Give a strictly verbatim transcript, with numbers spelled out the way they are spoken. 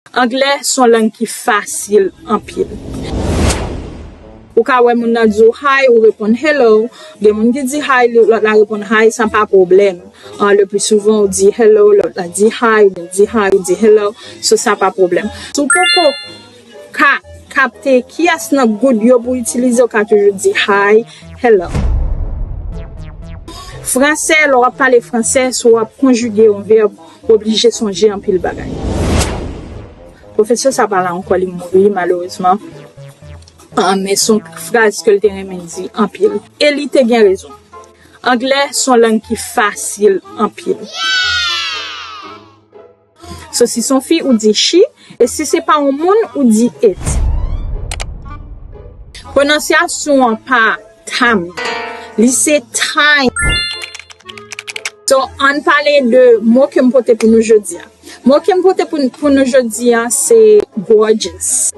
Anglè se yon lang ki fasil anpil. Ou ka wè moun nan di w hi, ou reponn hello. Gen moun ki di hi, lòt la reponn hi, sa pa pwoblèm. Ah, le pli souvan, ou di hello, lòt la di hi, ou di hi, ou di hello. So, sa pa pwoblèm. Si w poko ka kapte kiyès nan goud yo pou itilize, ou ka toujou di hi, hello. Fransè, lè w ap pale fransè, si w ap konjige yon vèb, ou oblije sonje anpil bagay. Pwofesè sa pa la ankò, li mouri malerezman. Ah, men se yon fraz ke l te renmen di anpil. E li te gen rezon. Anglè se yon lang ki fasil anpil. So, si se yon fi, ou di she, e si se pa yon moun, ou di it. Pwononsyasyon an pa time, li se time. So, ann pale de mo ke m pote pou nou jodi a. Mo ke m pote pou, pou nou jodi a, se gorgeous.